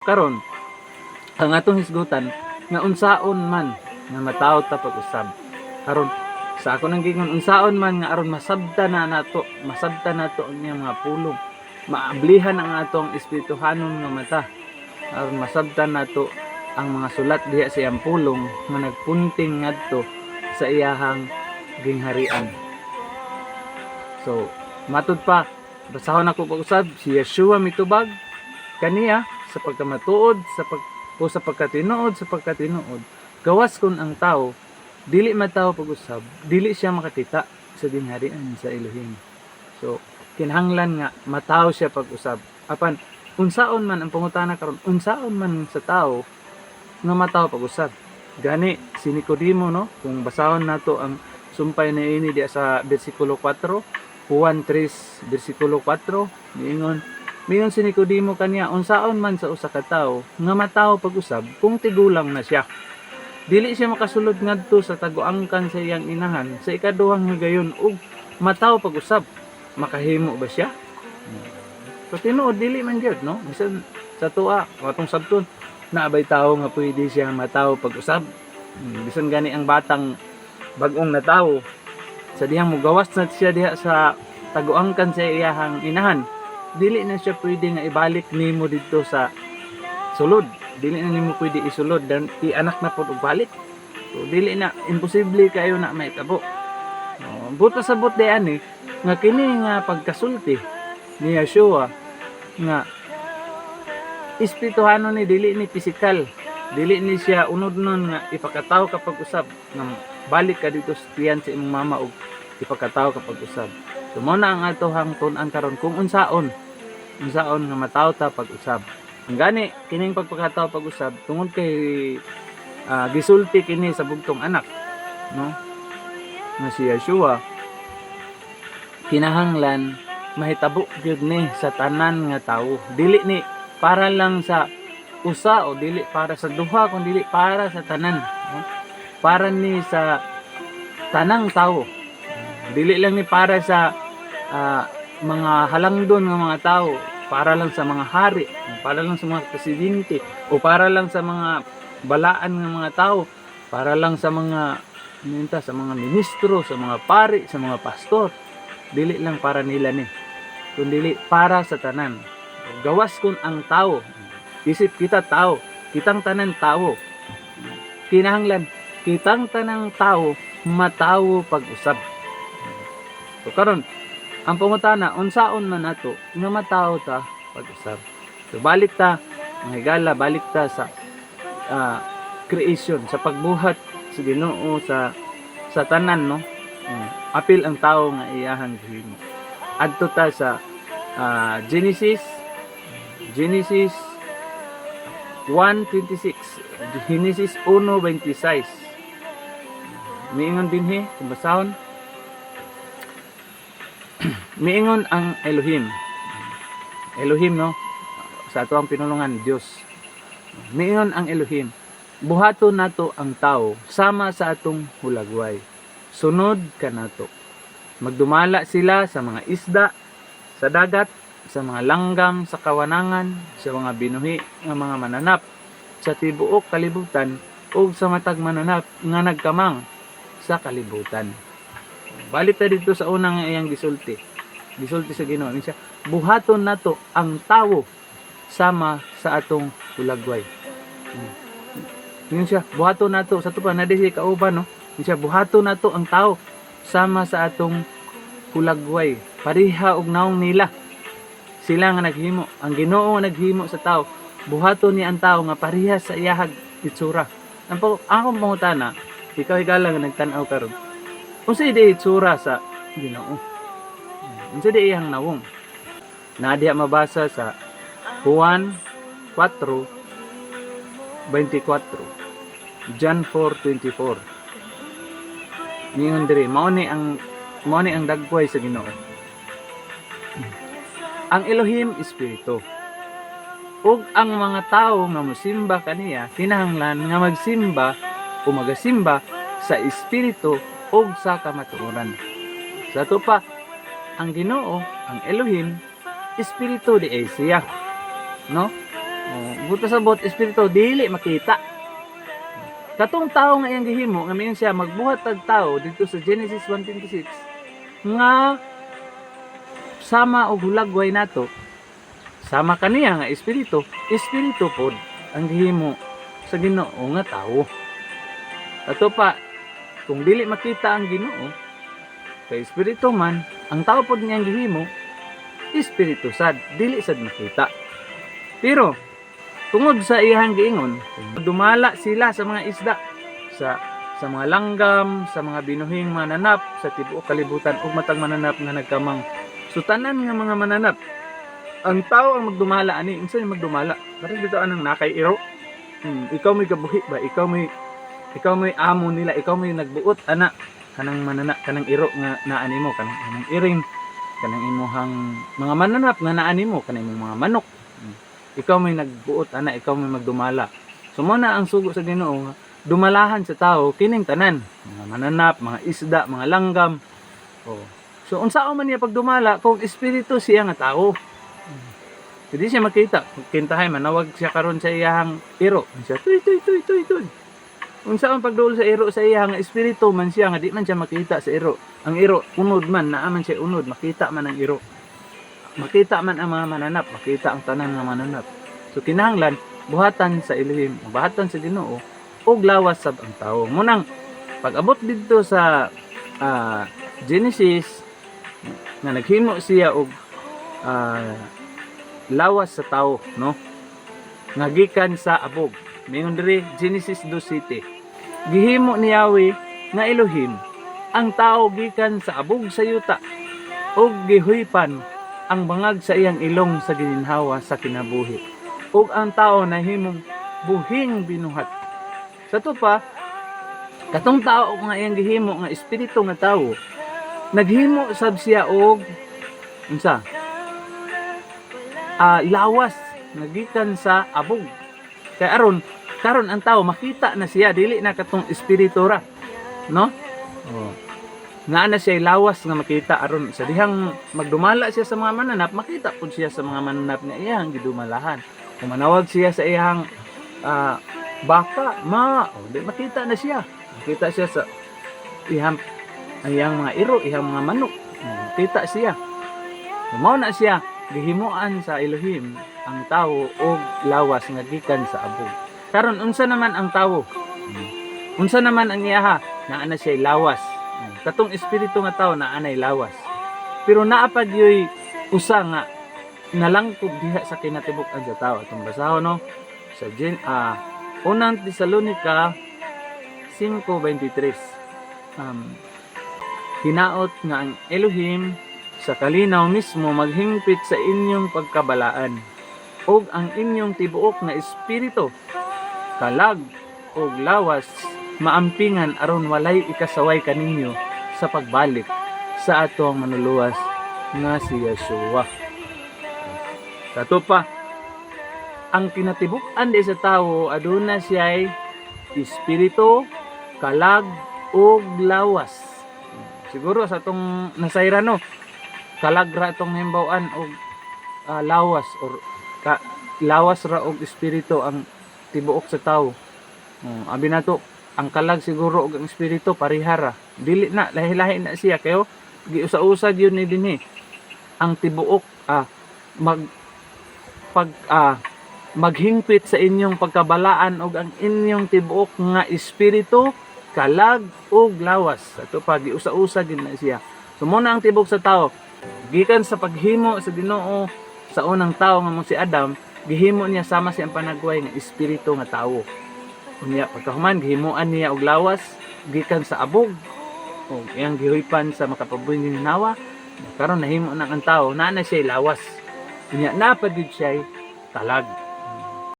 Karon, ang atong hisgutan nga unsaon man nga matawo ta pag-usab. Karon, sa ako nang giingon, unsaon man nga aron masabta na nato, masabta nato ang iyang mga pulong. Maablihan ang atong espirituhanon nga mata aron masabtan nato ang mga sulat diha sa iyang pulong nga nagpunting ngadto sa iyahang gingharian. So, matud pa, basahon ako pag-usab, si Yeshua mitubag kaniya sa pagkamatuod, sa pag o sa pagkatinuod, sa pagkatinuod, gawas kun ang tao dili matawo pag-usab, dili siya makakita sa gingharian sa Elohim. So, kinahanglan nga matawo siya pag-usab. Apan unsaon man ang pangutana karon, unsaon man sa tao nga matawo pag-usab? Gani si Nicodemo, no, kung basahon nato ang sumpay na ini diya sa bersikulo 4, Juan 3 bersikulo 4, miingon si Nicodemo kaniya, "Unsaon man sa usa ka tawo nga matawo pag-usab kung tigulang na siya? Dili siya makasulod ngadto sa taguangkan sa iyang inahan sa ikaduhang higayon ug matawo pag-usab. Makahimo ba siya?" So tinuod, dili man gyud, no? Bisan sa tuwa atong sabton, naa bay tawo nga pwede siya matawo pag-usab? Bisan gani ang batang bag-ong natawo, sa dihang mugawas na siya diha sa taguangkan sa iyahang inahan, dili na siya pwede nga ibalik nimo didto sa sulod. Dili na nimo pwede isulod dan i-anak na pud og balik. So dili na, imposible kayo na mahitabo. Oh, buta sabot di ani nga kini nga pagkasulti ni Yeshua nga espirituhanon ni, dili ni pisikal, dili ni siya unod nun nga ipakatawo ka pag-usab, nga balik ka dito sa tiyan sa imong mama og ipakatawo ka pag-usab. So mao na ang atohang tun-an karon kung unsaon unsaon nga matawo ta pag-usab. Ang gani kining pagpakatawo pag-usab, tungod kay gisulti kini sa bugtong anak, no, nga si Yeshua, kinahanglan mahitabo gyud ni sa tanan nga tawo. Dili ni para lang sa usa o dili para sa duha, kun dili para sa tanan, no? Para ni sa tanang tawo. Dili lang ni para sa mga halangdon nga mga tao, para lang sa mga hari, para lang sa mga presidente o para lang sa mga balaan nga mga tao, para lang sa mga minta, sa mga ministro, sa mga pari, sa mga pastor. Dili lang para nila ni, kundi para sa tanan. Gawas kun ang tao, isip kita tao, kitang tanan tao, kinahanglan kitang tanang tao matawo pag-usab. So karon, ang pangutana, unsaon man nato nga matawo ta pag-usab? So balik ta, mga higala, balik ta sa creation, sa pagbuhat sa Ginoo sa tanan, no? Apil ang tao nga iyahang gihimo. Adto ta sa Genesis, Genesis 1:26, Genesis 1:26. Miingon dinhi, kung basahon, miingon ang Elohim. Elohim, no, sa ato ang pinulungan, Dios. Miingon ang Elohim, "Buhaton nato ang tao sama sa atong hulagway, sunod kanato. Magdumala sila sa mga isda sa dagat, sa mga langgam sa kawanangan, sa mga binuhi nga mga mananap sa tibuok kalibutan ug sa matag mananap nga nagkamang sa kalibutan." Balik ta dito sa unang iyang gisulti. Gisulti sa Ginoo siya, "Buhaton nato ang tawo sama sa atong hulagway." Yun siya, "Buhaton nato." Sa pa na siya kauban, no? Yun siya, "Buhaton nato ang tao sama sa atong hulagway." Pareha og naong nila. Sila nga naghimo, ang Ginoo nga naghimo sa tao. Buhaton niya ang tao nga pareha sa iyahag itsura. Ang akong pangutana, ikaw higala nga nagtan-aw karon. Unsa di itsura sa Ginoo? Unsa di iyang nawong? Na diha mabasa sa Juan 4:24, John 4:24. Ningon diri, mao ni ang dagway sa Ginoo. Ang Elohim espiritu. Ug ang mga tawo nga mosimba kaniya kinahanglan nga magsimba o magasimba sa espiritu ug sa kamatuoran. Sa ato pa, ang Ginoo, ang Elohim, espiritu di ay siya. No? Oh, buot pasabot, espiritu dili makita. Katong tao nga iyang gihimo nga miingon siya magbuhat tag tao dito sa Genesis 1:26 nga sama og hulagway nato, sama kaniya nga espiritu, espiritu pod ang gihimo sa Ginoo nga tawo. Ato pa, kung dili makita ang Ginoo kay espiritu man, ang tao pod niyang gihimo espiritu sad, dili sad makita. Pero tungod sa iyang giingon, dumala sila sa mga isda, sa mga langgam, sa mga binuhing mananap sa tibuok kalibutan ug matag mananap nga nagkamang. So tanan nga mga mananap, ang tao ang magdumala ani. Unsa yung magdumala? Parang dito anang nakay iro. Ikaw may gabuhi ba? Ikaw may amo nila, ikaw may nagbuot ana kanang manana, kanang iro nga naa nimo, kanang imong iring, kanang imuhang mga mananap nga naa nimo, kanang imong mga manok. Ikaw may nagbuot ana, ikaw may magdumala. So mo na ang sugo sa Ginoo nga dumalahan sa tao kining tanan, mga mananap, mga isda, mga langgam. Oh. So unsaon man niya pagdumala kung espiritu siya nga tao? Hindi siya makita. Kintahay, manawag siya karon sa iyang iro. Siya, "Tuy, tuy, tuy, tuy, tuy." Unsa ang pagduol sa iro sa iya nga espiritu man siya nga di man siya makita sa iro? Ang iro, unod man, naa man siya unod, makita man ang iro. Makita man ang mga mananap, makita ang tanan nga mananap. So kinahanglan buhatan sa Elohim, buhatan sa Ginoo og lawas sab ang tao. Munang pag-abot didto sa Genesis nga naghimo siya og lawas sa tao, no? Nga gikan sa abog. Mingon diri Genesis 2:7. Gihimo ni Yahweh nga Elohim ang tao gikan sa abog sa yuta ug gihuypan ang bangag sa iyang ilong sa gininhawa sa kinabuhi. Ug ang tao nahimong buhing binuhat. Sa to pa, katong tao nga iyang gihimo nga espiritu nga tao, naghimo sab siya og unsa? Lawas nga gikan sa abog. Kay aron karon ang tao makita na siya, dili na katong espiritu ra, no? Oh. Nga na siya lawas nga makita aron sa dihang magdumala siya sa mga mananap, makita pud siya sa mga mananap nga iyang gidumalahan. Kung manawag siya sa iyang baka, ma, oh, di makita na siya. Makita siya sa iyang iyang mga iro, iyang mga manok. Oh, makita siya. Mao na siya gihimuan sa Elohim ang tao og lawas nga gikan sa abog. Karon, unsa naman ang tawo? Unsa naman ang iyaha? Naa na siya lawas. Katong espiritu nga tao, naa nay lawas. Pero naa pa gyoy usa nga nalangkob diha sa kinatibuk-an sa tao. Atong basahon, no, sa Unang Tesalonica 5:23. Hinaot nga ang Elohim sa kalinaw mismo maghingpit sa inyong pagkabalaan ug ang inyong tibuok nga espiritu, kalag ug lawas maampingan aron walay ikasaway kaninyo sa pagbalik sa atong Manluluwas nga si Yeshua. Sa ato pa, ang kinatibuk-an di sa tawo, aduna siya'y espiritu, kalag ug lawas. Siguro sa atong nasayran, no, kalag ra atong himbaw-an og lawas or lawas ra og espiritu ang tibuok sa tawo. Oh, abi nato ang kalag siguro og ang espiritu parehara. Dili na, lahi-lahi na siya kayo giusa-usa gyud ni dinhi. Ang tibuok mag pag maghingpit sa inyong pagkabalaan og ang inyong tibuok nga espiritu, kalag ug lawas. Ato pa, giusa-usa gyud na siya. So mo na ang tibok sa tao. Gikan sa paghimo sa Ginoo sa unang tao nga mo si Adam, gihimo niya sama siyang panagway nga espiritu nga tawo. Unya pagkahuman, gihimuan niya og lawas gikan sa abog ug iyang gihuypan sa makapabuhing ginhawa. Karon nahimo na ang tao, naa na siya lawas. Unya naa pa gyud siya kalag.